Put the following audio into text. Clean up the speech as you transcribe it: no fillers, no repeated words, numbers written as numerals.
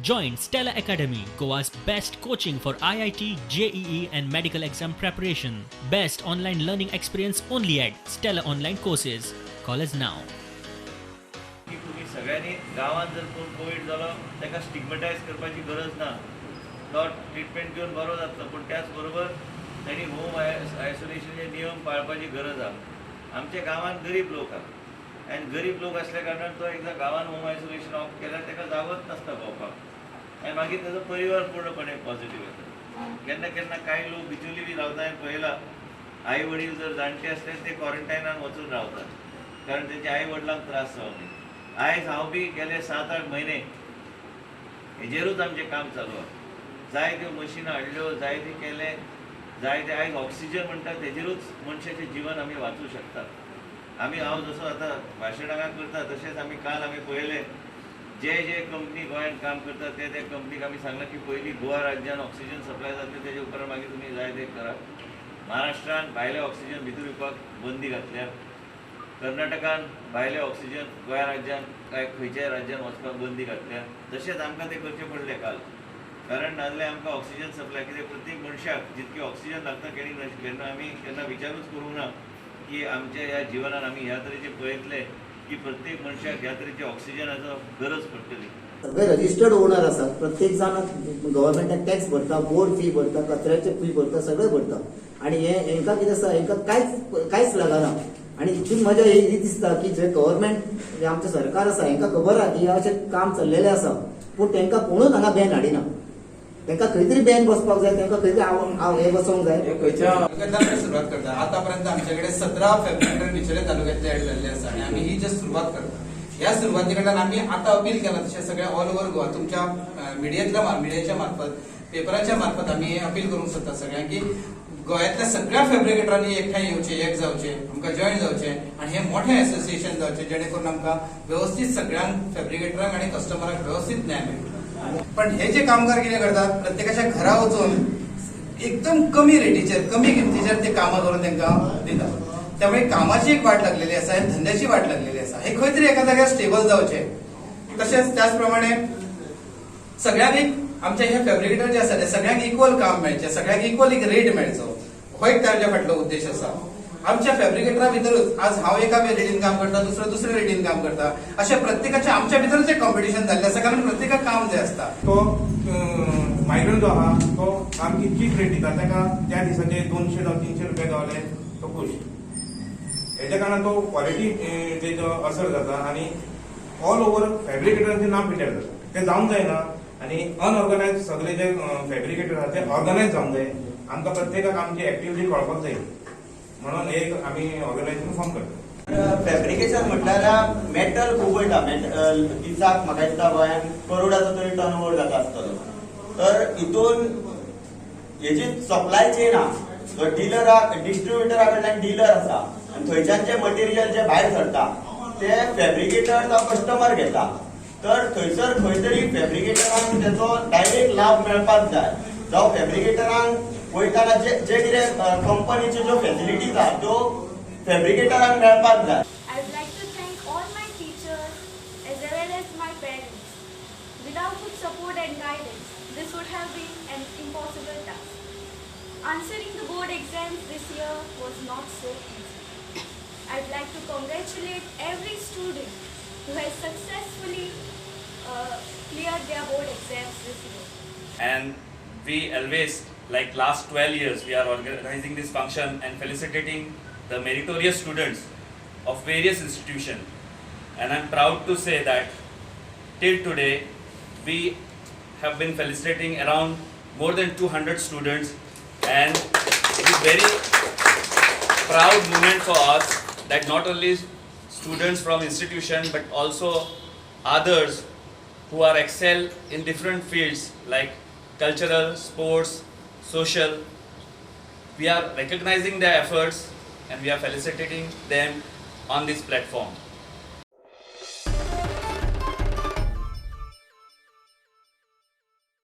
Join Stella Academy, Goa's best coaching for IIT, JEE, and medical exam preparation. Best online learning experience only at Stella Online Courses. Call us now. की तुमी सगळ्यांनी गांवांत जर कोण Covid जालो ताका स्टिग्मटायज करपाची गरज ना. तो ट्रिटमेंट घेवन बरो जातलो, पूण त्याच बरोबर तांणी होम आयसोलेशनचे नियम पाळपाची गरज आहा. आमच्या गांवांत गरीब लोक आहा आनी गरीब लोक असल्या कारणान तो एकदां गांवांत होम आयसोलेशन ऑफ केल्यार ताका जागोच नासता भोंवपाक आनी मागीर ताजो परिवार पूर्णपणे पॉझिटीव येता. केन्ना केन्ना कांय लोक बिचोली बी रावता. हांवें पळयला, आई वडील जर जाणटे आसले ते क्वॉरंटायनान वचून रावतात, कारण तेंच्या आई वडिलांक त्रास जावं न्ही. आयज हांव बी गेले 7-8 म्हयने हेजेरूच आमचें काम चालू आहा. जायत्यो मशिनां हाडल्यो, जायते केले, जायते. आयज ऑक्सिजन म्हणटा तेजेरूच मनशाचें जिवन आमी वाचूं शकतात. आमी हांव जसो आतां भाशण हांगा करता, तशेंच आमी काल आमी पळयलें, जे जे कंपनी गोंयांत काम करता ते ते कंपनीक आमी सांगलां की पयलीं गोवा राज्यान ऑक्सिजन सप्लाय जातले, तेजे उपरांत मागीर तुमी जाय ते करात. महाराष्ट्रान भायले ऑक्सिजन भितर येवपाक बंदी घातल्या. कर्नाटकान भायले ऑक्सिजन गोंया राज्यान काय खंयच्याय राज्यान वचपाक बंदी घातल्या. तशेंच आमकां तें करचें पडलें काल, कारण नाजाल्यार आमकां ऑक्सिजन सप्लाय कित्याक प्रत्येक मनशाक जितकी ऑक्सिजन लागता केन्ना केन्ना आमी केन्ना विचारूच करूंक ना की आमच्या ह्या जिवनान आमी ह्या तरेचे पळयतले की प्रत्येक मनशाक ह्या तरेचे ऑक्सिजनाचो गरज पडटली. सगळे रजिस्टर्ड ओनर आसात. प्रत्येक जाण गव्हर्मेंटाक टॅक्स भरता, बोर्ड फी भरता, कचऱ्याचे फी भरता, सगळे भरता आणि हे हेंकां कितें आसा, हेंकां कांयच कांयच लागना. आणि हितून मजा ही दिसता की जे गव्हर्मेंट, जे आमचें सरकार आसा, हेंकां खबर आहा की अशें काम चल्लेलें आसा, पूण तांकां कोणूच हांगा बॅन हाडिना. तांकां खंय तरी बॅन बसपाक जाय, तांकां खंय तरी हे बसोवंक जाय. हे खंयच्या तालुक्यांतल्यान आमी सुरवात करता. आतापर्यंत आमच्याकडे 17 फॅब्रिकेटर बिचोले तालुक्यातले ऍड झालेले आसा आणि आमी ही जस्ट सुरवात करता. ह्या सुरवाती कडल्यान आमी आता अपील केला तशें सगळे ऑल ओव्हर गोवा तुमच्या मिडियेतल्या मिडियाच्या मार्फत, पेपराच्या मार्फत आमी हे अपील करूंक सोदता सगळ्यांक की गोंयांतल्या सगळ्या फॅब्रिकेटरांनी एकठांय येवचे, एक जावचे, आमकां जॉयन जावचे आणि हे मोठें एसोसिएशन जावचें, जेणे करून आमकां वेवस्थीत सगळ्यांक, फॅब्रिकेटरांक आनी कस्टमरांक वेवस्थीत न्याय मेळटलो. पण हे जे कामगार कितें करतात, प्रत्येकाच्या घरा वचून एकदम कमी रेटीचेर, कमी किमतीचेर ते कामां करून तांकां दितात. त्यामुळे कामाची एक वाट लागलेली आसा आनी धंद्याची वाट लागलेली आसा. हे खंय तरी एका जाग्यार स्टेबल जावचे. तशेंच त्याच प्रमाणे सगळ्यांक एक आमचे हे फॅब्रिकेटर जे आसा ते सगळ्यांक इक्वल काम मेळचें, सगळ्यांक इक्वल एक रेट मेळचो, हो एक ताच्या फाटलो उद्देश आसा. आमच्या फॅब्रिकेटरा भितरूच आज हांव एका रेटीन काम करता, दुसरो दुसऱ्या रेटीन काम करता, अशें प्रत्येकाच्या आमच्या भितरूच एक कॉम्पिटिशन जाल्लें आसा, कारण प्रत्येकाक काम जाय आसता. तो मायग्रंट जो आहा तो सामकी चीप रेट दिता. ताका त्या दिसाचे 200 जावं 300 रुपया गावले तो खूश. हेच्या कारणान तो क्वॉलिटी तेजो असर जाता आनी ऑल ओवर फॅब्रिकेटरांचें नांव पिड्ड्यार जाता. तें जावंक जायना आनी अनऑर्गनायज सगळे जे फॅब्रिकेटर आहा ते ऑर्गनायज जावंक जाय. आमकां प्रत्येकाक आमची एक्टिविटी कळपाक जाय म्हणून एक आमी ऑर्गनायजेशन फॉर्म करता. फॅब्रिकेशन म्हटल्यार मेटल खूब वयता. मेटल दिसाक म्हाका दिसता गोंयांत करोडाचो तरी टर्न ओवर जाता आसतलो. तर हितून हेजी सप्लाय चेन आहा, जो डिलराक, डिस्ट्रिब्युटरा कडल्यान डिलर आसा आनी थंयच्यान जे मटेरियल जे भायर सरता ते फॅब्रिकेटर जावं कस्टमर घेता. तर थंयसर खंय तरी फॅब्रिकेटरांक तेचो डायरेक्ट लाभ मेळपाक जाय, जावं फॅब्रिकेटरांक वयताना जे जे कितें कंपनीच्यो ज्यो फॅसिलिटीज आहा त्यो फॅब्रिकेटरांक मेळपाक जाय. I would like to thank all my teachers as well as my parents, without whose support and guidance, this would have been an impossible task. Answering the board exams this year was not so easy. I would like to congratulate every student who has successfully cleared their board exams this year. And we always, like last 12 years, we are organizing this function and felicitating the meritorious students of various institutions, and I'm proud to say that till today we have been felicitating around more than 200 students, and it is very proud moment for us that not only students from institution but also others who are excel in different fields like cultural, sports, social. We are recognizing their efforts and we are felicitating them on this platform.